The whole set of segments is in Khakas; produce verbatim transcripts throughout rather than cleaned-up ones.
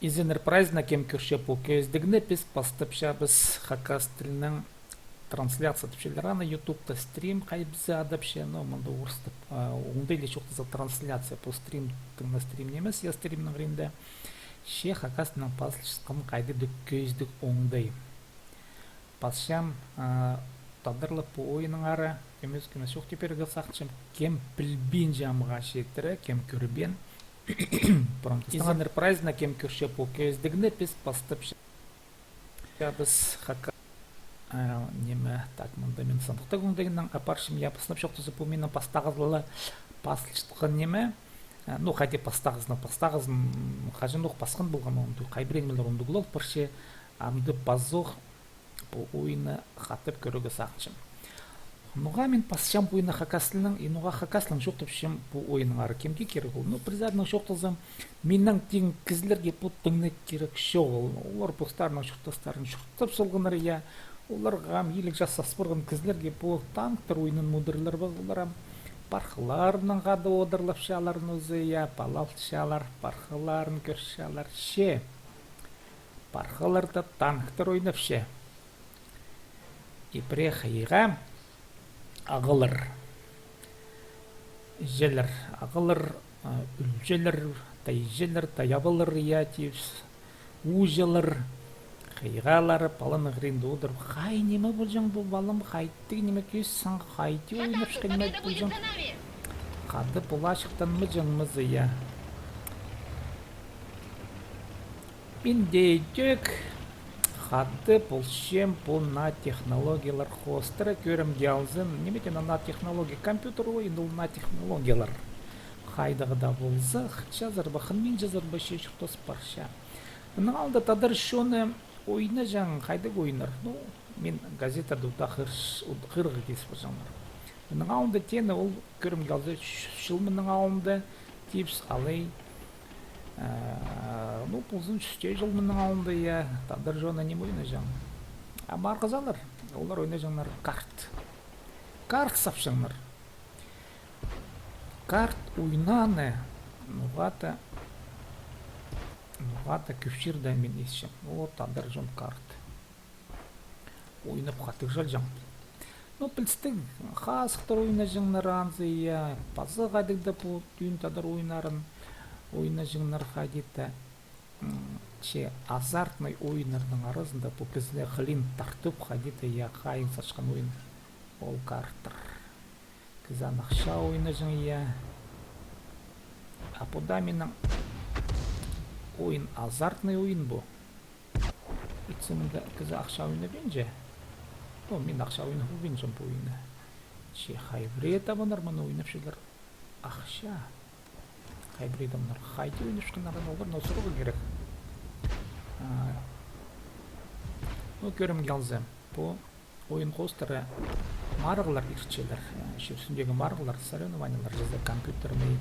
Изеннер прайзына, кем кӧрче пу кӧзідігні, піс пастапчабыс хакас тілінең трансляция тіпчелер. Аны ютубта стрим, хайбызы адапча, но мында орыстап, а, оңдай ле чоохтаза трансляция. Пу стрим, тың на стрим нимес, я, стримнің хыринда. Че хакас тілінең пазылчатхан хайдағ-да кӧзідіг оңдай. Пасчам, а, тадарлап пу ойыннаңар, кӧмес-кӧмес чоохтап пирерге сағынчам, кем пілбинче амға читіре, кем кӧрбеен. Промтостаңар прайзына, кем кӧрче пу кӧзідігні, піс пастапчабыс хакас, а, ниме, так, мында мин сандыхтығ оңдайынаң апарчам, я, пастап чоохтаза, пу минің пастағызы ла, пазылчатхан ниме. А, ну, хайди пастағызын, пастағызын, хаҷанох пасхан полған, оңдайы, хай пірее нимелер оңдағлал парча, амды пазох пу ойынны хатап кӧрерге сағынчам. Ноға мин пасчам пу ойынны хакас тілінең, и ноға хакас тілінең чоохтапчам пу ойыннаңар? Кемге кирек ол? Ну, пір саринаң чоохтазам, минің тиң кізілерге пу тың на кирек чоғыл. Олар постарының чуртастарын чуртап салғаннар, я. Оларға ам иліг час ас парған кізілерге пу танктар ойынын мудырлар ба, олар ам пархаларынаң хада одырлапчалар нооза, я, палалчалар, пархаларын кӧрчелер че. Пархаларда танктар ойнапча. И пірее хыйға ағылар. Іҷелер ағылар, а, ӱлҷелер, тайҷылар, таябалар, я, тіпчебіс. Ууҷалар, хыйғалар, паланың хыринда одырып, хай ниме полҷаң пу, палам, хай тіг ниме кӧзітсең, хайди ойнапчатхан ниме полҷаң. Хада поларҷыхтанмаҷаң ма зе, я. Мин дее ідӧк хада полчам пу на технологиялар хоостыра, кӧрімге алзын, ниме тее на технология, компьютер ойын ол на технологиялар. Хайдағ даа полза, хынчазар ба, хынминчазар ба, че чуртас парча. Мының алнында тадар чоны ойнаҷаң, хайдағ ойыннар. Ну, мин газетада удаа хығырарға кис парҷаңнар. Мының алнында теені ол, кӧрімге алза, чӱс чыл мының алнында, тіпчебіс, алай, э, ну, ползын, чӱс тее чыл мының алнында, я, тадар чоны ниме ойнаҷаң. А марығзалар, олар ойнаҷаңнар карт. Карт сапчаңнар. Карт ойнааны ноға-да, ноға-да кӧп чирде мин исчем. О, тадар чон карт ойнап хатығ чалҷаң. Ну, пілістіг, хазыхтар ойнаҷаңнар анзы, я, паза хайдағ-да пу тӧӧн тадар ойнарын ойнаҷаңнар хайди-да. М, че азартный ойыннарның аразында пу кізіні хылин тартып, хайди-да, я, хайың сатчатхан ойын ол карттар. Кізі аны ахча ойнаҷаң, я. А пу даа минің ойын, азартный ойын пу. Итсе, мында кізі ахча ойнабинча. Ну, мин ахча ойнабинчам пу ойынны. Че хай пірее табаннар мыны ойнапчалар ахча. Хай пірее табаннар хайди ойнапчатханнарын оларны сурарға кирек. А, ну, кӧрімге алза, пу ойын хоостыра марығлар иртчелер. Э, чир ӱстӱндегі марығлар, соревнованиелер чізе компьютерный,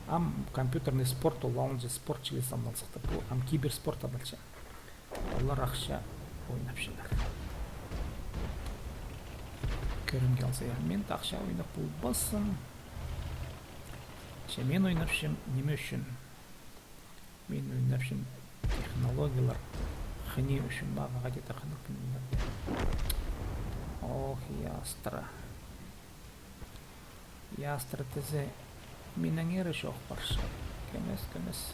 ам компьютерный спорт ол алынҷа спорт чіли саналзыхтыр. Пу ам киберспорт адалча. Олар ахча ойнапчалар. Кӧрімге алза, я, мин дее ахча ойнап полбаспын. Че мин ойнапчам ниме ӱчӱн? Мин ойнапчам технологиялар хыни ӱчӱн, мағаа хайди-да хынығ. Ох, ястыра. Ястыра тізе, миннеңер чоох парча. Кӧмес, кӧмес.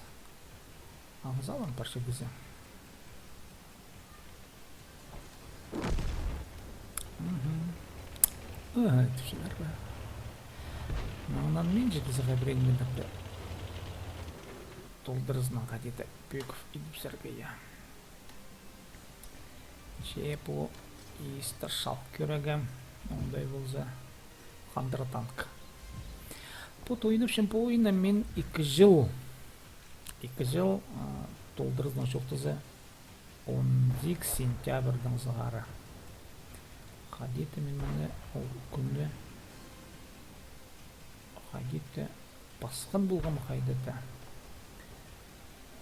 Ағазалаң парча кізі. Мгм. Ага, тіпчелер бе? Мыннаң мин чізе хабарин мындағ толдырызынаң хайди-да пӧгіп идіп сірерге, я. Че пу истер чал кӧрерге, оңдай полза, хандыра танк. Пу ойнапчам пу ойынны мин ікі чыл. Ікі чыл, а, толдырызынаң чоохтаза, он ікі сентябрьдаң сығара. Хайди-да мин мыны ол кӱнні хайди-да пасхан полғам, хайди-да.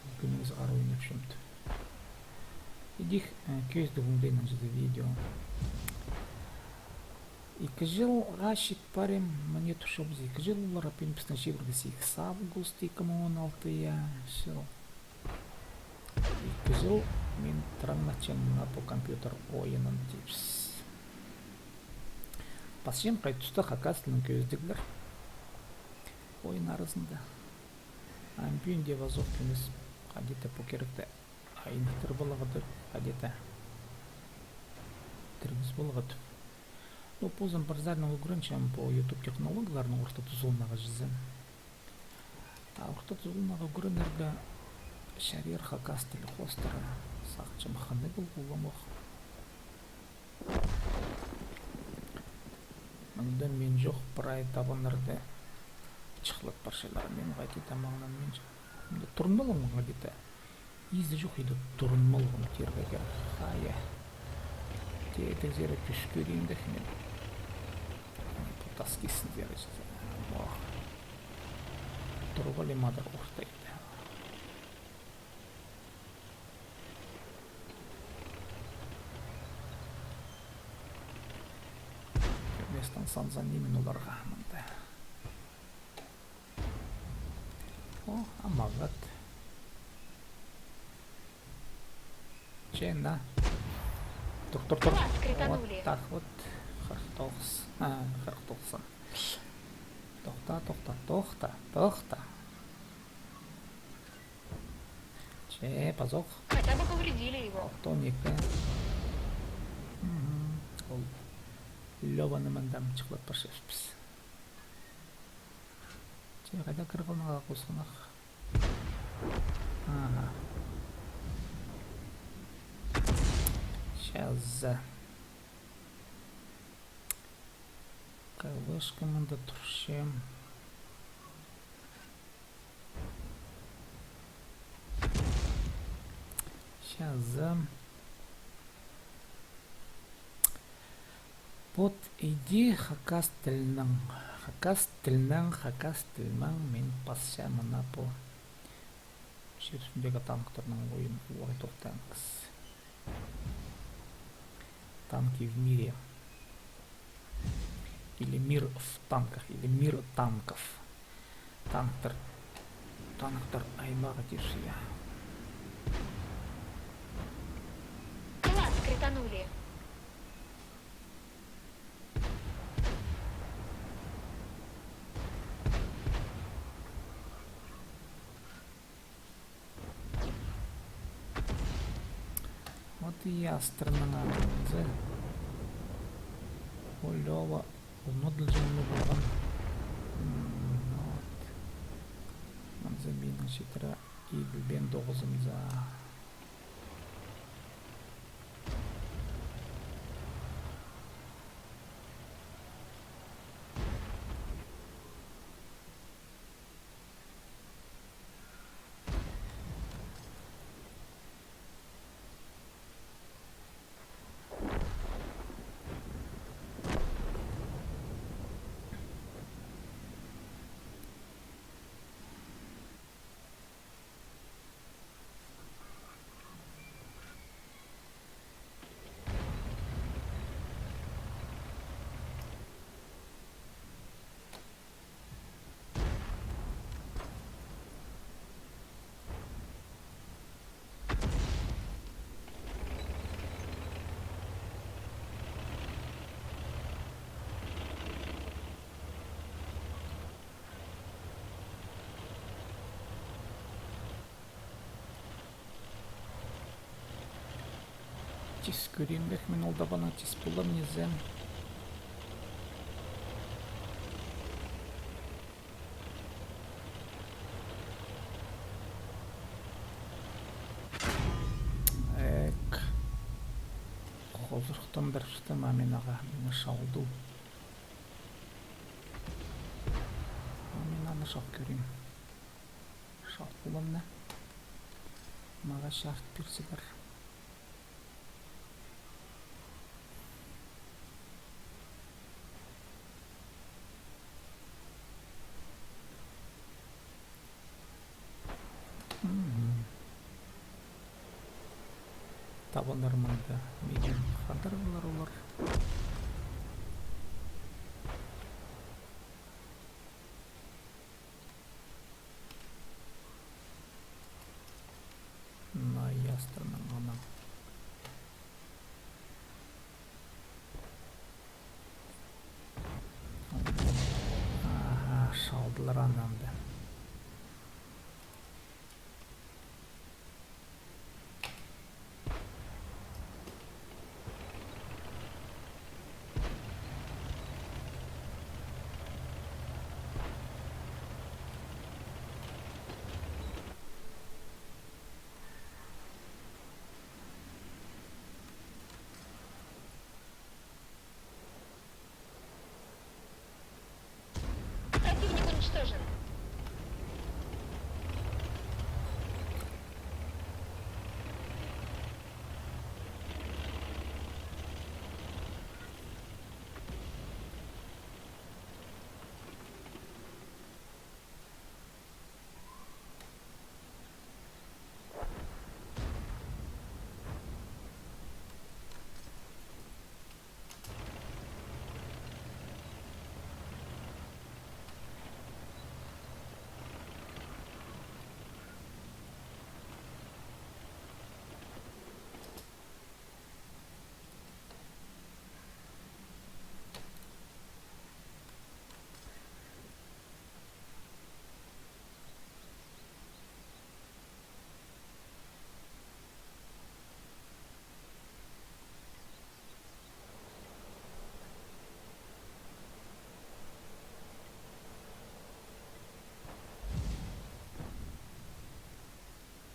Ол кӱннең сығара ойнапчам. Идӧк, э, кӧзідіг оңдайынаң чізе видео. Ікі чылға чит парим, мына турчабыс ікі чыл полар, пин пістің чибіргі сигіс август ікі муң он алты, я, чыл. Ікі чыл мин тыраңнатчам мына пу компьютер ойынын тіпчем. Пасчам, хай туста хакас тілінең кӧзідіглер ойын аразында. Ам пӱӱн дее пазох пӱӱн ес хайди-да пу киректі айнытыр поларға тіп, хайди-да тіргіс поларға тіп. Ну, позым пір саринаң ӱгренчем пу YouTube технологияларның орта тузаланарға чізе. А орта тузаланарға ӱгренерге чарир хакас тілі хоостыра. Сағынчам, хынығ полбаспых. Мында мин чох, прай табаннарда чыхлап парчалар. Мин хайди-да маңнан мин чох. Мында турынмалығым хайди-да. Изі чох иді турынмалығым тирге кирек. Хайа. Тее тігзер тӱс кӧрейін дее мин. Тас кистінзер чізе. Ох. Турып алим адыр орта иді. Местаң санзан ниме оларға мында. О, амағат. Че, на. Тур, тур, тур. Класс, кританули. Вот так вот. Хырых тоғыс. А, хырых тоғызын. Тохта, тохта, тохта, тохта. Че, пазох. Хотя бы повредили его. Алтон ікі. Мгм. Ол Лёваны мында чыхлап парчабыс. Че, хайда кір халғанға хосхынах. Ага. Сейчас. Кавычка мында турча. Сейчас. Вот иди хакас тілінең, хакас тілінең, хакас тілінең мин пасчам мына пу. Чир ӱстӱндегі танктарның ойын, World of Tanks. Танки в мире. Или мир в танках, или мир танков. Танктар, танктар аймағы тіпче, я. Класс, кританули. Вот и астырнаң анзы. Ол Лёва умнадылҷаң ла полған. М, вот. Анзы минің читіре ибілбеен тоғызымза. Тис кӧрим, бек мин ол табаннаң тис полам ни зе. Эк. Хозырыхтандырыпча, ма мин ағаа, мин шалдым. А мин аны шал кӧрим. Шал полам на. Мағаа чарыт пирзелер. Мгм. Табаннар мында. Миден хадарғалар олар. На, я Астырнаң анаң. Аха, шалдылар анаң да. Противник уничтожен.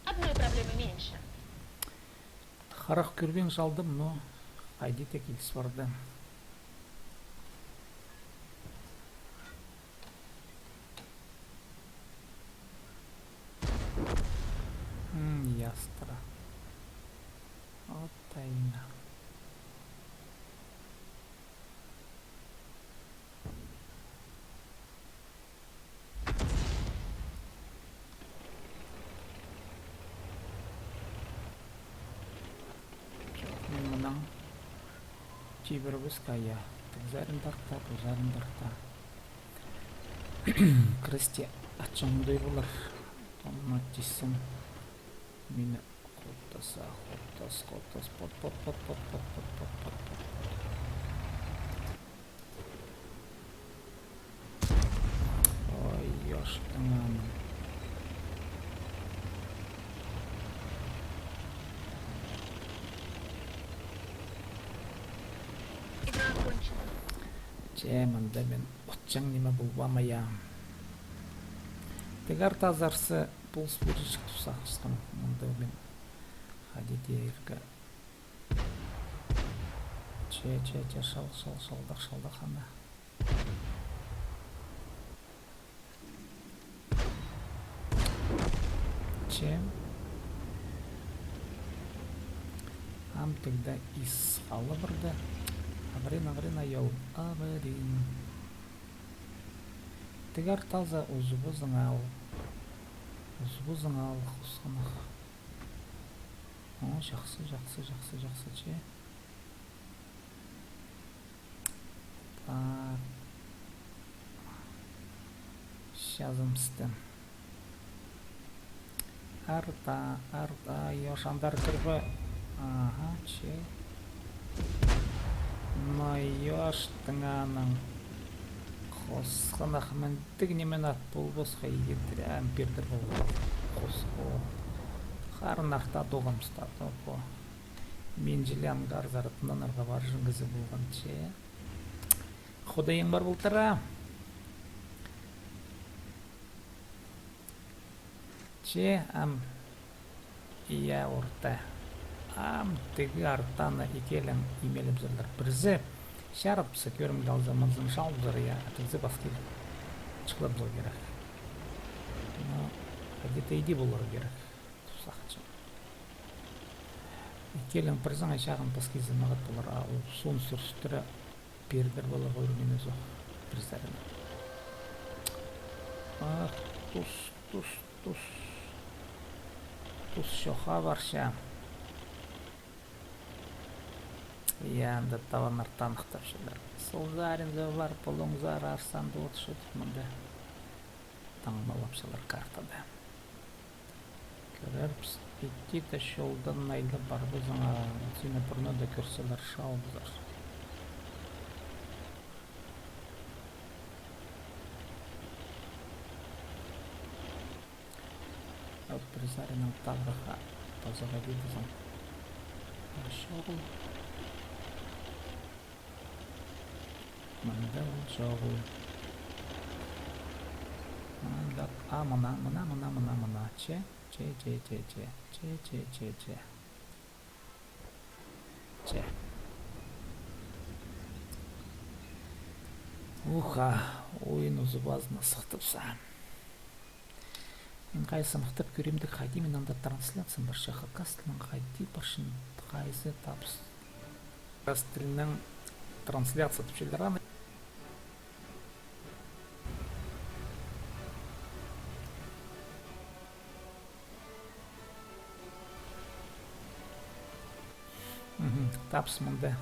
Одной проблемы меньше. Харах кӧрбең салдым, но хайди-да киліс парды. М, ястыра. От тайна. Чох, мин мынаң чибірібіс кая. Тігзарин тарта, пузарин тарта. Кірісте ачыңдай болар. Томна тиссең. Мині хоттаса, хоттас, хоттас, пот, пот, пот. Ой, ёштың аны. Че, мында мин отчаң ниме полбаам, я. Тігер тазарсы полыс пирҷік тіп сағынчатхам. Мында мин хайди тирге. Че, че, че, шал, шал, шалдах, шалдах аны. Че. Ам тігде ис халы парды. Абырин, абырин, айол, абырин. Тігер таза, узубузың ал. Узубузың ал, хосхынах. О, чахсы, чахсы, чахсы, чахсы, че. Так. Чазымысты. Арта, арта, ёш, андар кір бе? Аха, че. Но ёштың аның. Хосхынах, мындағ ниме ат полбасха, иге тірі, ам пирдір полбас. Хосхы. Харын арта тоғамыста, топо. Мин чіли ангарзар тынанарға парҷаң кізі полған, че. Худайың пар полтыра. Че, ам, я, орта. Ам тігі артаны ікӧлең имелепчелер. Пірсі чарыпса, кӧрімге алза, мынзын шалыбызар, я, а тігізі пас киліп чыхлабызар кирек. Но где-то иди полар кирек. Тусахчы. Ікӧлең пірсің, а чағын пас килзе, мағат полар, а ол суун сӱрістіре пирдір поларға ӱр ниме сох. Пір сарин. Ах, тус, тус, тус. Тус чоха парча. Я, анда табаннар таныхтапчалар. Сылзаринзар, полыңзар, арсанды от шут мында. Таңмалапчалар картада. Кӧрербіс. Тита чолдан айлап парбазың, а сині пурнада кӧрселер, шалбазар. От призаринаң табырға пазарға дидізің. Чоғыл. Мында ол чоғыл. Мында, а, мына, мына, мына, мына, мына. Че, че, че, че, че. Че, че, че, че. Че. Уха, ойын узубазына сыхтапса. Мин хайзы сыныхтап кӧрем дее, хайди мин анда трансляция парча, хакас тілінең хайди парча, хайзы табыс. Хакас тілінең трансляция тіпчелер аны. Мгм, табыс мында.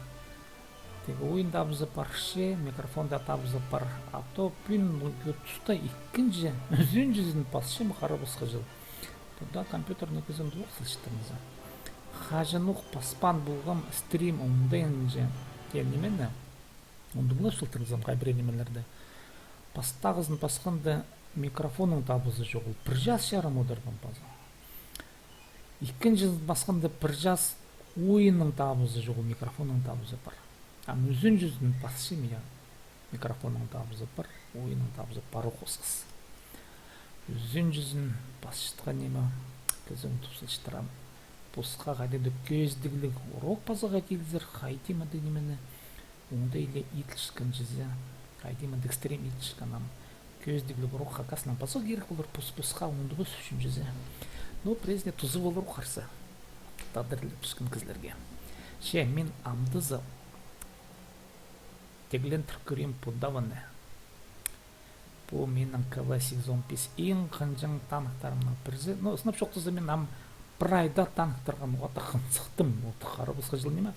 Тігі ойын табызы парча, микрофонда табызы пар. А то пӱӱн туста ікінҷі, ӱзінҷізін пасчам, харабысха чыл. Пу даа компьютернің кізін туох сылчыттырынза. Хаҷанох паспаан полғам стрим оңдайынҷа. Тем не менее, оңдайлап сылтырынзам хай пірее нимелерді. Пастағызын пасханда микрофонның табызы чоғыл. Пір час чарым одырғам паза. Ікінҷізін пасханда пір час ойынның табызы чоғыл, микрофонның табызы пар. Ам ӱзінҷізін пасчам, я, микрофонның табызы пар, ойынның табызы пар ох осхас. Ӱзінҷізін пасчатхан ниме, кізі ундуп сылчыттырам. Посха хайди-да кӧзідігліг урок пазарға килзер, хайди мындағ нимені оңдайлап иділчеткен чізе, хайди мындағ стрим иділчеткен ам. Кӧзідігліг урок хакаснаң пазох кирек полар, пос-посха оңдығ ӱс ӱчӱн чізе. Но пірезіне туза полар ох харса. Тадар тілі піскен кізілерге. Че, мин амды за тіглендір кӧрем пу даваны. Пу минің КВ сигізон пис иң хынҷаң танктарымның пірсі. Ну, сынап чоохтаза, мин ам прайда танктарға ноға-да хынзыхтым. Вот, харабысха чыл ниме.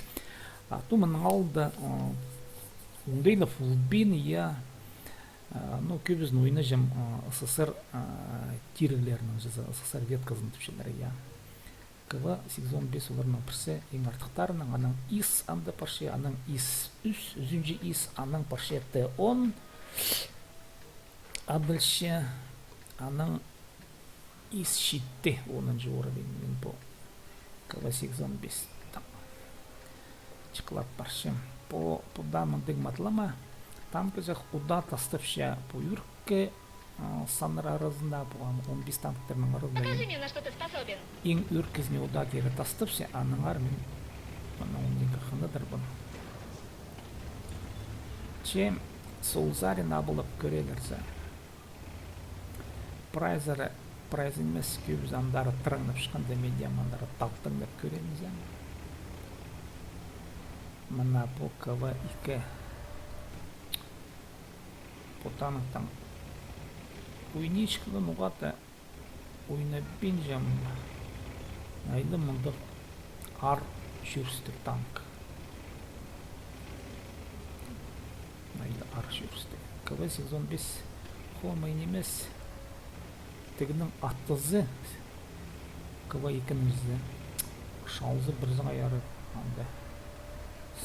А то мының алды, а, оңдайлап фулбин, я, а, ну, кӧбізін ойнаҷам, а, СССР, а, тиріглерінің чізе, СССР ветказын тіпчелер, я. КВ сигізон пис оларның пірсі, иң артыхтарының, анаң ИС анда парча, анаң ИС ӱс, ӱзінҷі ИС, анаң парча Т он, адалча, анаң ИС читі, онынҷы уровень, мин пу КВ сигізон пис. Там. Чыхлап парчам. Пу, пу даа мындағ матлама. Танкізі удаа тастапча пу ӱркі, а, саннар аразында, пу, ам, он пис танктарның аразында. Покажи мне, на что ты способен. Иң ӱркізіне удаа кире тастапча, аннаңар мин мына он ікі хынадырбын. Че, сол сарин абылап кӧрелерзе. Прайзары, прайзы нимес, кӧбізі андары тыраңнап чыхханда, медиа андары талтаңнап кӧрем зе. Мына пу КВ ікі. Пу танктаң ойничкада ноға-да ойнабинчам. Айлы мындағ аар чӧрістіг танк. Айлы аар чӧрістіг. КВ сигізон пис хомай нимес. Тігінің аттызы КВ ікінің зе. Шалзы пірзің айары анда.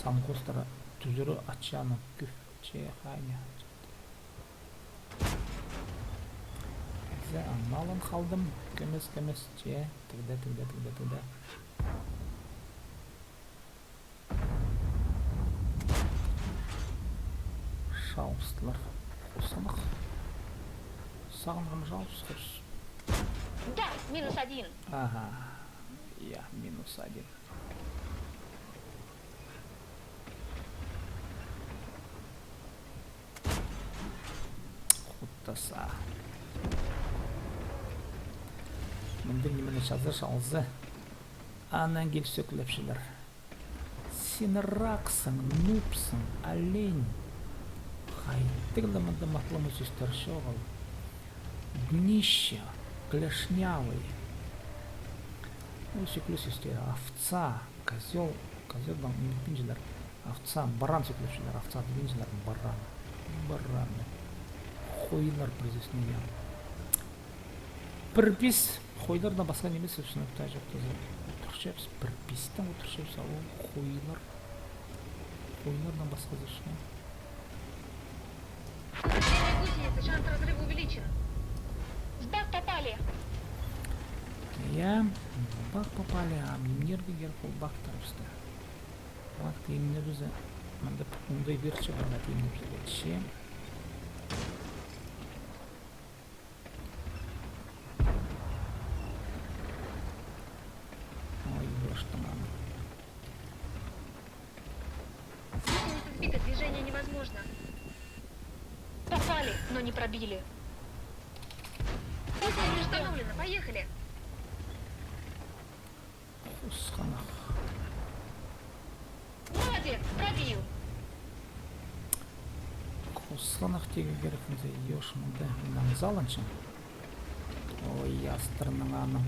Санғостары тӱзірі атчаның кӧп. Че, хайня. Зе, ам малын халдым. Кемес, кемес. Че, тігде, тігде, тігде, тігде. Шалыстылар. Хосынах. Сағынғам шалыс хос. Да, минус один. Ага. Я, минус один. Хуттаса. Мындағ нимені чаза шалза. Анаң кил сӧклепчелер. Син раксың, нубсың, олень. Хайдағ ла мында матлама сӧстер чоғыл. Днище, клешнявый. Ол сӧкле сӧстер, овца, козёл, козёлдаң ӱнітпинчелер. Овца, баран сӧклепчелер, овца тіпчелер, баран. Баран. Хойлар пірсізіне, я. Пір пис, Хойлардаң пасха нимес, ӧсініп таа чоохтаза. Одырчабыс, пір пистің одырчабыс, а ол хойлар. Хойлардаң пасхазы чох. Укрепление гусеницы, шанс разрыва увеличен. В бак попали. Я, в бак попали, а минерге кирек ол бактарыбысты. Бак тимнебізе, мында оңдай пирче, бак тимнебізе. Ой, ёштың аны. Гусеница сбита, движение невозможно. Попали, но не пробили. Гусеница установлена, поехали. Хосханах. Молодец, пробил. Хосханах тигі кирек, мында ёш, мында мин аңзаланчам. Ой, ястырның аның.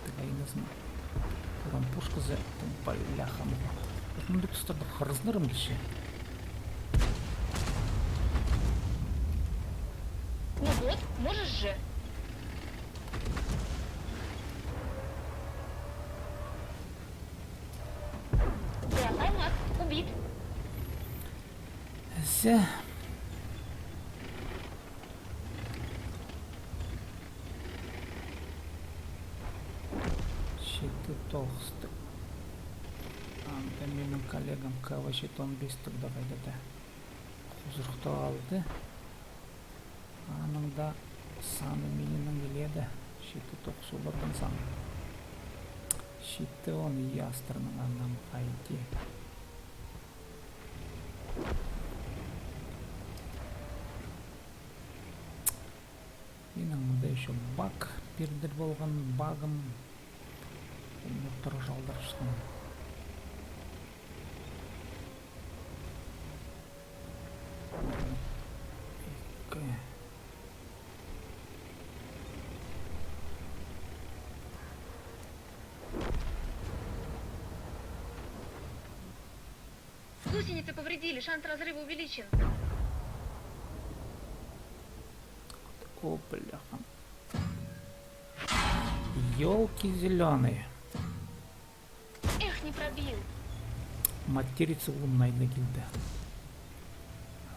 Так, айназын. Урам пушказы, бляха-муха. Вот мындағ тустарда хырызынарым килче. Ну вот, можешь же. Да, алмаз, убит. Все. Читі тоғыстығ. Анда минің коллегам К В читі он пистіг дее хайда-да хузурухты алды. Аның даа саны минің илееде. Читі тоғыс оларның саны. Читі он, ястырның анаң хайди. Минің мында ещё баг пирдір полған, багым. Ол мухтар жалдырыбысхан. Ікі. Гусеницы повредили, шанс разрыва увеличен. О, бляха. Ёлки зелёные. Эх, не пробил. Материца улумнайны килді.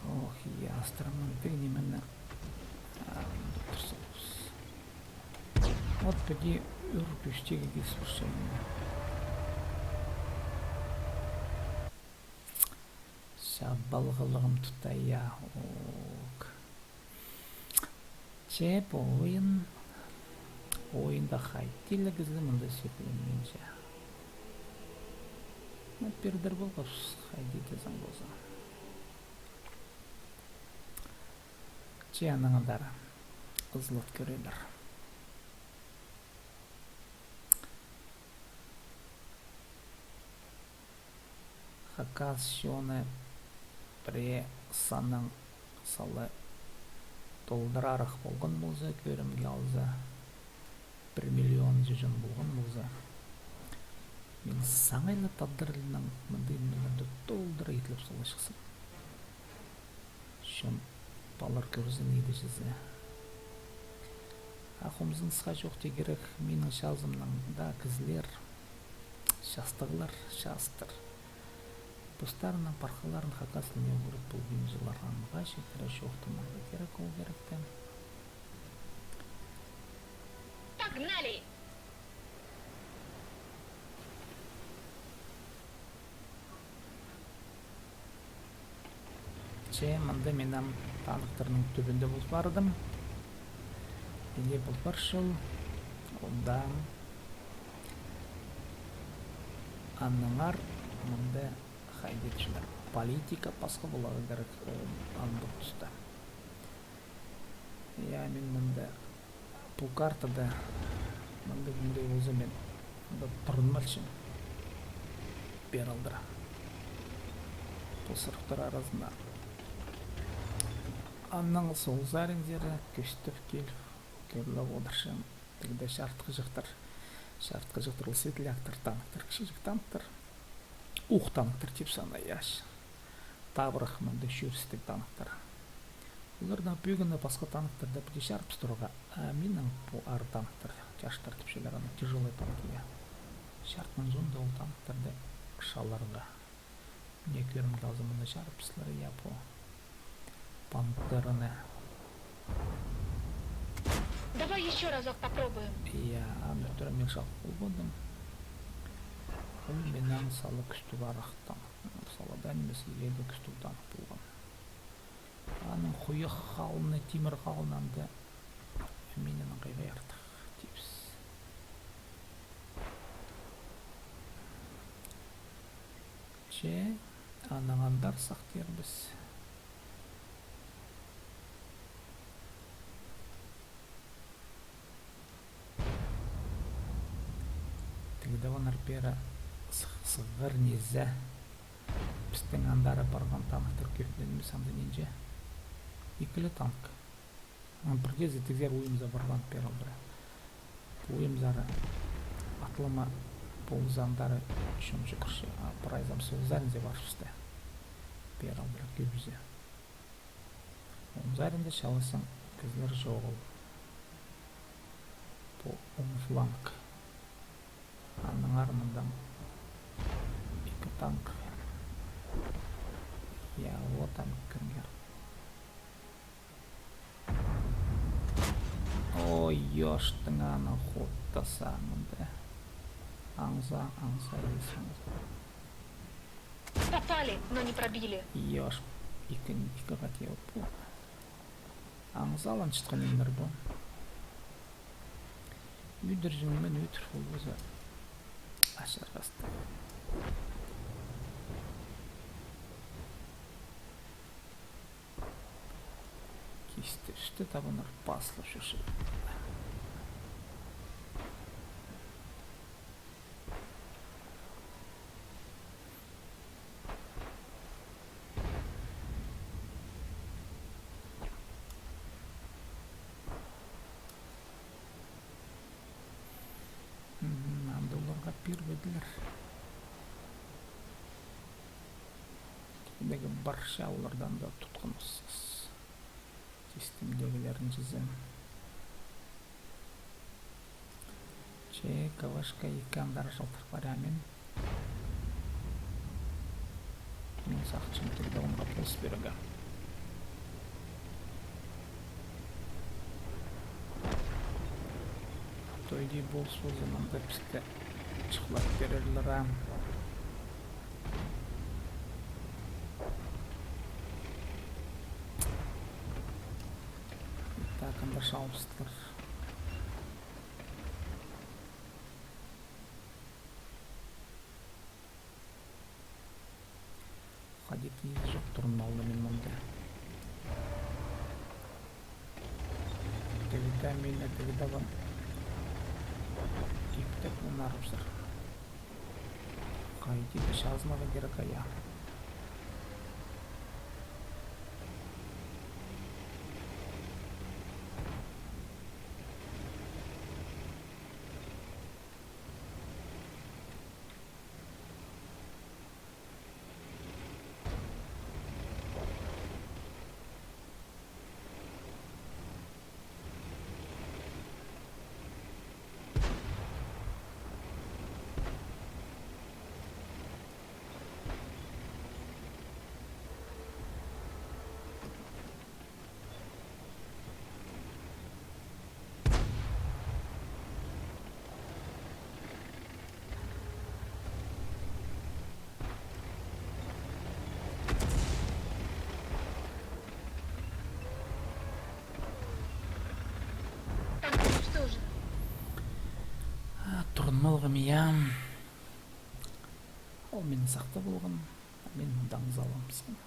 Ох, я, астырман, ты не мене. А, турсабыс. Вот піди ӱр кӱстегі кис пурсам. Сабалғылығым тута, я, ок. Че пу ойын, ойында хайди ле кізі мында сӧкленминче. Ну, пирдір полғабыс, хайди тізең полза. Че анаң андар ызылат кӧрерлер. Хакас чоны пірее саннаң сала толдырарах полған полза, кӧрімге алза, пір миллион чон полған полза, мин саңай ла тадар тілінең мындағ нимелерні толдыра итлеп саларҷыхсым. Чон палар кӧрзін иді чізе. А хомзынысха чоохти кирек, минің чазымнаң даа кізілер, частығлар, частыр, постарының пархаларын хакас тіліне ӱгрет полбинчалар, амға читіре чоохтанарға кирек ол киректі. Погнали! Че, мында мин ам танктарның тӱбінде пол пардым. Іди пол парчам. Ол даа аннаңар мында хайди тіпчелер. Политика пасха поларға кирек, э, андағ туста. Я, мин мында пу картада мындағ, мындағ полза, мин мында турынмалчам. Пеер алдыра. Пу сырыхтар аразында. Аннаң сол саринзар кӧстеп киліп, кӧрлеп одырчам. Тігде чартхыҷахтар. Чартхыҷахтар ол светляктар, танктар, кічіҷек танктар. Ух танктар тіп санаҷаң. Табырах мындағ чӱрістіг танктар. Олардаң пӧгіні пасха танктарны пірдее чарыбыс турарға, а минің пу аар танктар, чаштар тіпчелер, аны тяжелый танк, я. Чарытхан соонда ол танктарны чаларға. Мына кӧрімге алза, мында чарыбыстар, я, пу Пантераны. Давай ещё разок попробуем. Я, аны тӱрімін чалып полбадым. Ол минің сала кӱстіг арахтаң. Сала даа нимес, илееде кӱстіг танк полған. Аның хуйах халыны, тимір халыны анда минің аңғайға артых тибіс. Че, анаң андар сахтирбіс. Тігде онар пері сығ-, сығар низе. Пістің андар парған танктар кӧп нимес, анда нинҷе. Ікі ле танк. Ам пір кізі тігзер уйымзар парған пері алдыра. Уйымзар атлама полза андар чонҷы кірче, а прайзы ам солзарынзар парыбысты. Пері алдыра кӧбізі. Оң саринда чалғызаң кізілер чоғыл. Пу оң фланг. Аның ар мындаң ікі танк. Я, вот танк кіргер. Ой, ёштың аны хуттаса мында. Аңза, аңза, ес аңза. Попали, но не пробили. Ёш, ікі, ікі хати от пу. Аңзаланчатхан нимелер пу. Ӱдірҷең мин ӱдір полбаза. Ачырғасты. Кисті ӱсті табынар паслап чӧрче. Мгм, анда оларға пирбеділер. Тибдегі парча, олардаң даа тутханыбыс. Системдегілерін чізем. Че, кавашка ікі андар чалтыр парам мин. Мин сағынчам, тігде оңға полыс пирерге. Той дее полыс полза, мында пісті чыхлап пирерлер, а. Так, анда чалбыстылар. Хайди тиис чох турын алды мин мында. Тігде мині, тігде вон. Иптеп мынарыбызар. Хайди чазынарға кирек, а, я. Танк уничтожен. А, турын алғам, я. Ол мин сахта полған, мин мында аңзаланыбысхан.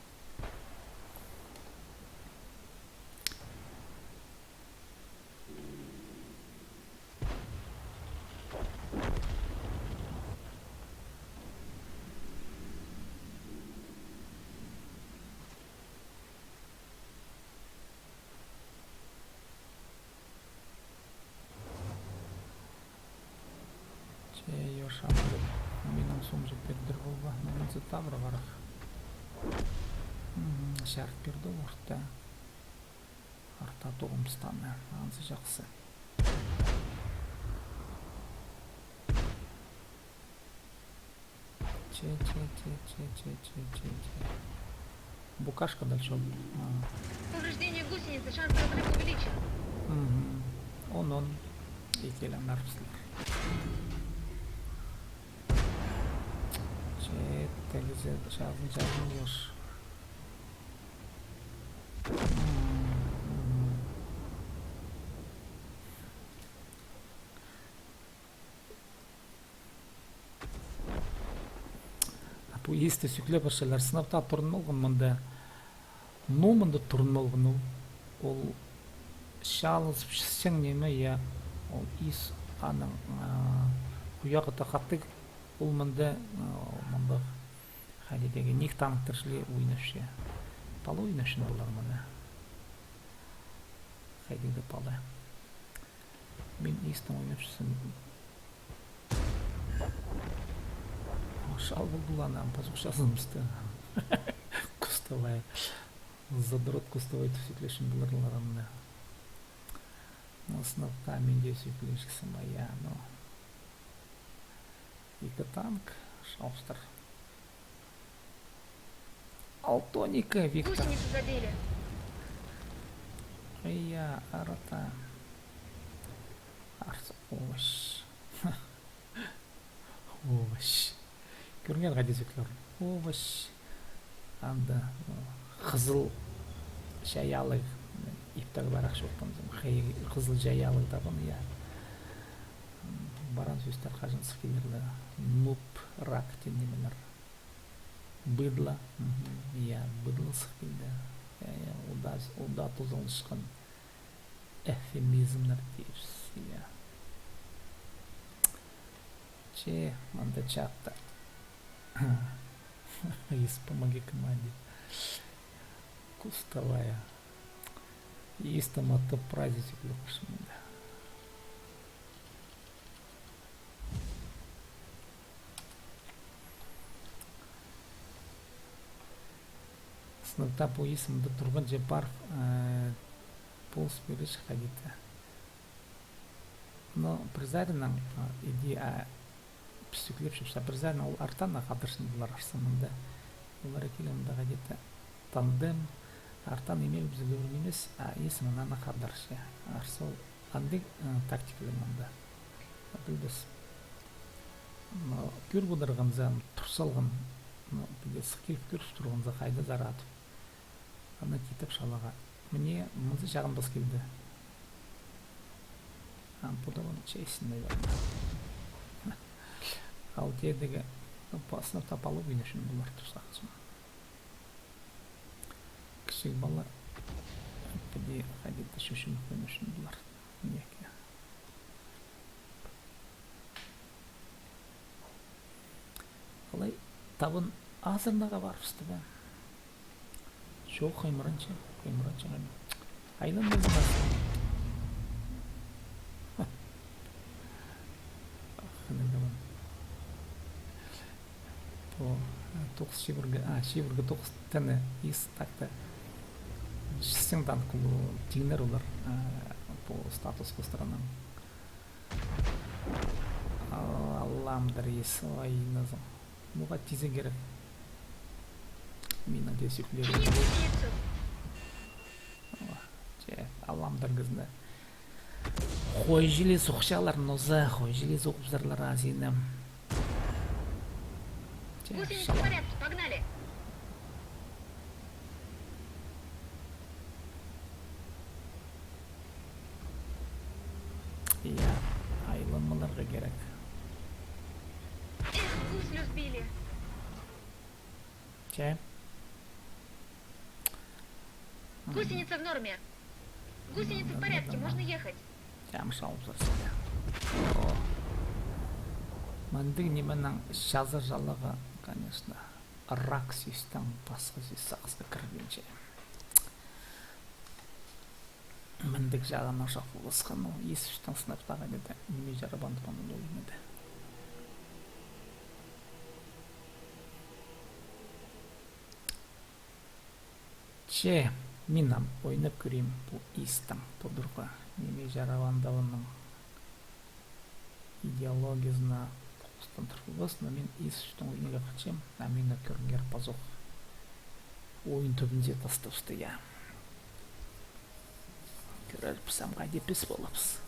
Че, йо, шамды. Минің сомҷы пирдір полба, мынзы табырғарақ. Мгм, чарыт пирді орта. Арта турымыстаны. Анзы чахсы. Че, че, че. Букашка дальше. А. Повреждение гусеницы, шанс разрыва увеличен. Мгм. Он, он. Икелеңнер післер. Че, тегізе чазын, чазын еш. А пу иисті сӱклеп парчалар, сынап таа турын полған мында. Ну, мында турын полған ол. Ол чалыс пісчең ниме, я, ол иис аның, а, хуяғы да хатығ, ол мында, а, мында хайди теге, ниик танктар чіли ойнапча. Пала ойнапчаң полар мына. Хайди даа пала. Мин иистің ойнапчазым. Чал полдылар, ам пазох чазыныбысты. Кустовай. Задрот кустовай тіп сӱклепчең поларлар анда. Ну, сынап таа мин дее сӱклепчем, я, ну. Ікі танк, шофтар. Алтоника, Виктор. Гусеницу задели. Я, арата. Арс, овощ. Овощ. Кӧріңер, хайди сӱклер. Овощ. Анда, ну, хызыл чайаалығ. Иптіг парах чоохтанзам. Хай-, хызыл чайаалығ табын, я. Паран сӧстер хаҷан сых килерлер. Нуб, рак, тиң нимелер. Быдло. Мгм. Я, быдло сых килді. Я, я, удаа, удаа тузаланчатхан эвфемизмнер тіпчебіс, я. Че, мында чатта. Из, помоги команде. Кустовая. Из, там, а то праздник сӱклеп парча мында. Сынап таа пу иис мында турғанҷа пар, э, полыс пирерҷік хайди-да. Но пір саринаң, а, иди, а, піс сӱклепчебіс, а пір саринаң ол артаң на хадарчаң полар арса мында. Олар ікӧлең мында хайди-да тандем, артаң ниме пілзе кӧрін нимес, а иис мынаң на хадарча. Арса ол андағ, э, тактикалар мында. А пілбес. Но кӧр пудырғанза, тур салған, но, пілбес, киліп кӧр турғанза, хайда зарадып. Аны титіп шалаға. Міне, мынзы чағын пас килді. А, пу да вон честный, наверное. Ал тедігі, ну, пасны тапалып, ине, шын, олар турсахчым. Кічіг пала, піди хайди-да чӧрчем, кӧнчем, шын, олар. Неке. Алай табын азырнарға парыбысты ба? Чох, хыймыранча, хыймыранча. Айлан болмас. Ах, не болған. По, а, тоғыс чибіргі, а, чибіргі тоғыс тіні из так-то. Чистең танк тиңнер олар, а, по статус, по сторонам. Алламдыр ес, ой, назым. Муға тизе керек. Минің де сӱклерім. О, че, алламдыр кізіні. Хой жилі сухчалар, ноза, хой жилі сухпсарлар азины. Че, гусеницы в порядке, погнали! Я, айланмаларға керек. Эх, гуслю сбили. Че? Гусеница в норме. Гусеница в порядке, можно ехать. Чамыс алып сарсың. О. Мындағ нименің чазы чалығы, конечно. Рак сӧстең пасха сӧс сағысха кірбинче. Мындағ чағына чох полысхан, ол ис ӱстең сынап тағын иді. Ниме чарабанды панды ол ниме. Че, Мин ам ойнап кӧрим пу истің, пу турғы. Ниме чарабандағының идеологиязына хостандырбас, но мин истің ойнирға хынчам, а мин кӧріңер пазох. Ойын тӱбінзе тастабысты, я. Кӧрербіс, ам хайди піс поларбыс.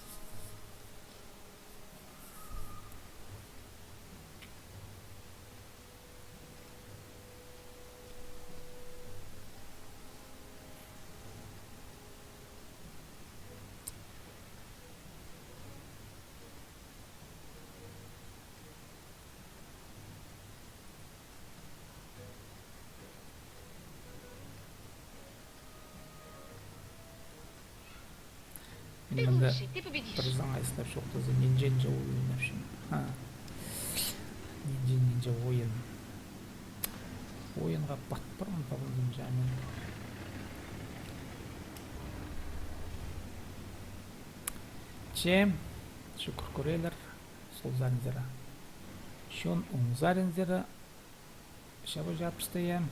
Мин мында пір саңай снайпер чоохтаза, нинҷе-нинҷе ойын ойнапчам. А. Нинҷе-нинҷе ойын. Ойынға патпырым табынзам чаа мин. Че, шӱкӱр, кӧрерлер, сол саринзар. Чон оң саринзар. Чабыс чабыстыям.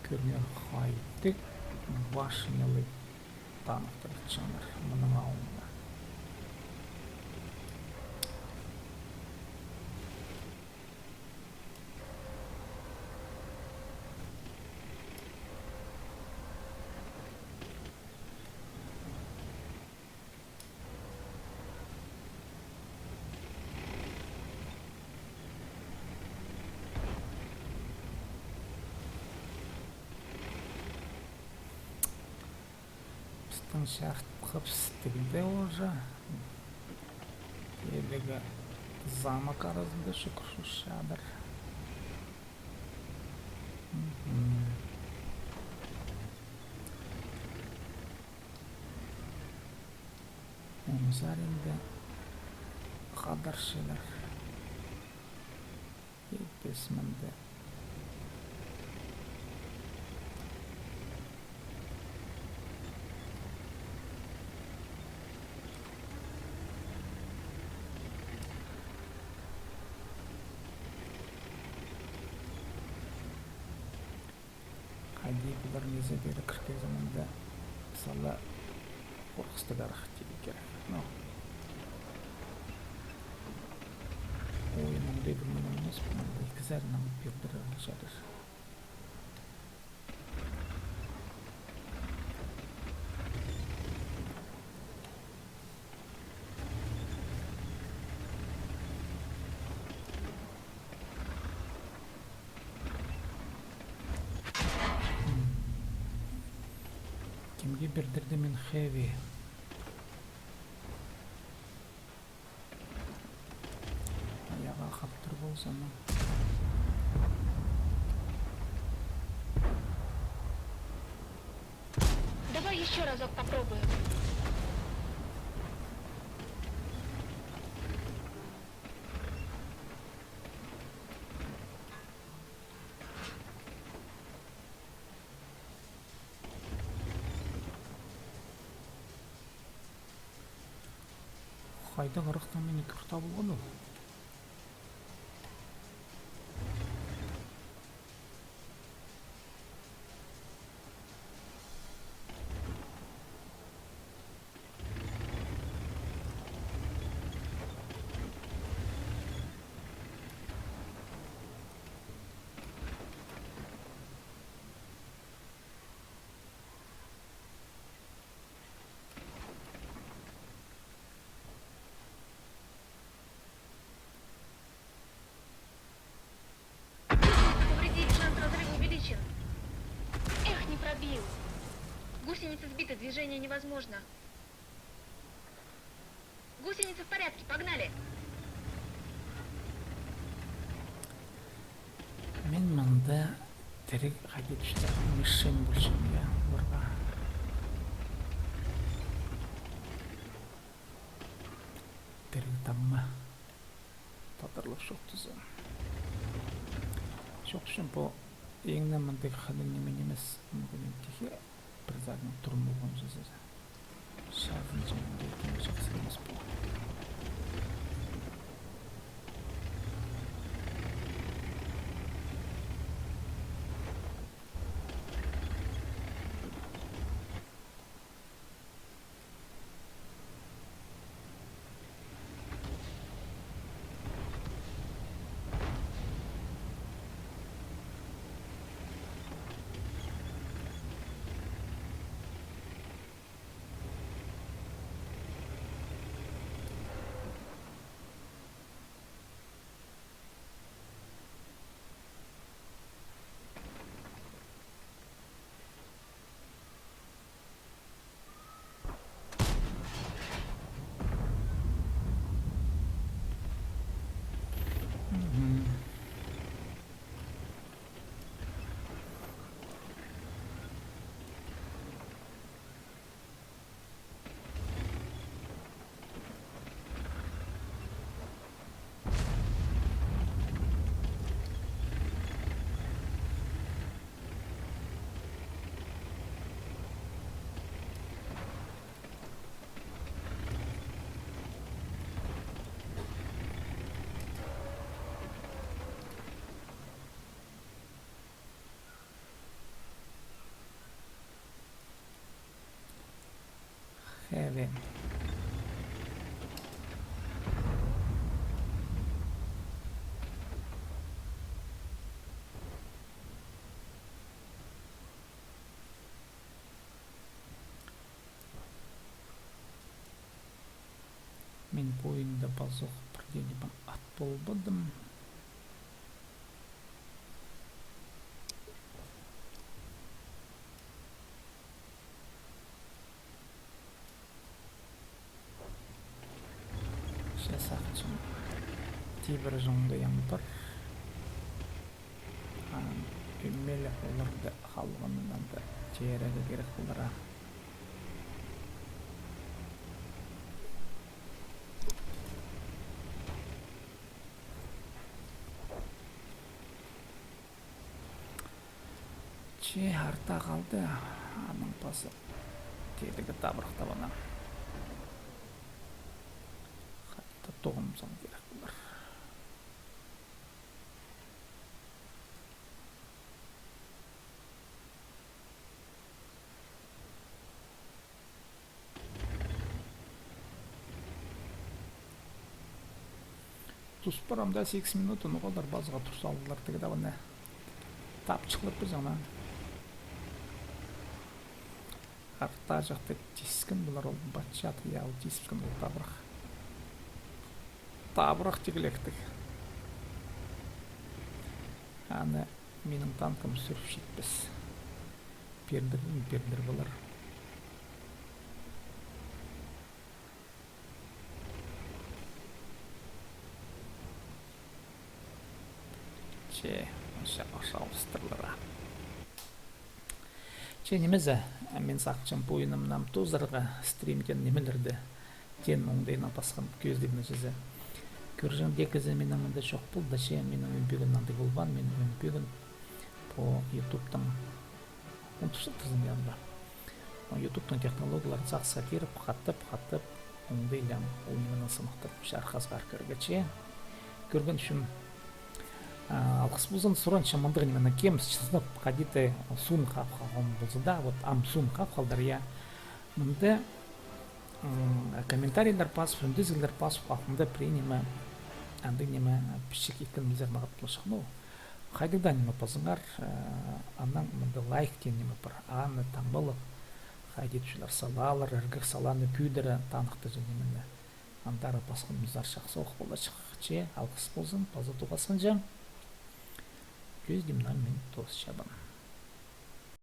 Кӧріңер, хайдағ башнялығ танктар чаңнар мының алнында. Пістің чарытхыбыс тігде уже. Тігі замок аразында чӱгӱрче адыр. Мгм. Оң саринда хадарчалар. И піс мында. Хайди пулар ниме-де кіргезі мында сала хорғыстығ арах тигі кирек. Но. Ой, мындағ мына нимес, мында ікі сариннаң пирдірер чарир. Кемге пирдірдім мин хеви? Аяға халтыр полза ма? Давай ещё разок попробуем. Хайдағ ырахтаң мині кӧр табылған ол? Повредить, шанс разрыва увеличен. Эх, не пробил. Гусеницы сбиты, движение невозможно. Гусеницы в порядке, погнали. Мин мында тіріг хайди тӱсті, мишень полчам, я, оларға. Тіріг тамма. Тадарлап чоохтаза. Чоохтапчам, пу иң не мындағ хынығ ниме нимес, мӱмкін, тігі пір сариннаң турым полған чізе. Шазынҷаң даа кем чахсы нимес пу. Хевен. Мин пу ойында пазох пірдеңе ат полбадым. Че сағынчам, тибір чоңдайым пар. Анаң ӧмелеп оларны халғанын анда теерерге кирек полар. Че арта халды, аның пазы тидігі табырах табана. Хайда тоғынзам кирек полар. Тус парам даа сигіс минут, ноға олар пазыға тур салдылар, тігі даа, мына. Тапчыхлар пір заман. Арта чахта тискен полар ол, патчат, я, ол тискен ол табырах. Табырах тигілектіг. Аны минің танкым сӱріп читпес. Пирдір, пирдір полар. Че, ошалыстырлар. Че, ниме зе, мин сағынчам, пу ойынымны ам тоозарға, стримдең нимелерді, теен оңдайнаң пасхан кӧзідігні чізе. Кӧрҷең, дее кізі минің мында чох полды, че минің ӧмбегім андағ полбаан, мин ӧмбегім пу ютубтың. Ам туза тізім янда. Но ютубтың технологияларын сағысха киріп, хатап, хатап, оңдайлап, ол нименең сыныхтап, чархазға кіргече. Кӧрген ӱчӱн, а, алғыс ползын. Сурынчам, мындағ нименең кем чызнап, хайди-да суун хап халған полза даа, вот ам суун хап халдыр, я. Мында, м, комментарийлер пазып, ӱндезіглер пазып, алтында пірее ниме, андағ ниме пічік иткен кізілер мағат полчах. Ну, хайдағ даа ниме пазыңар, э, анаң мында лайк теен ниме пар. Аны таңмалап, хайди чӱлер салалар, ырғах саланы, кӧдіре, таныхтаҷаң нимені. Андар пасханымызар чахсы ох поларҷых. Че, алғыс ползын, паза тоғасханҷа. Кӧзідімнең мин тоосчабын.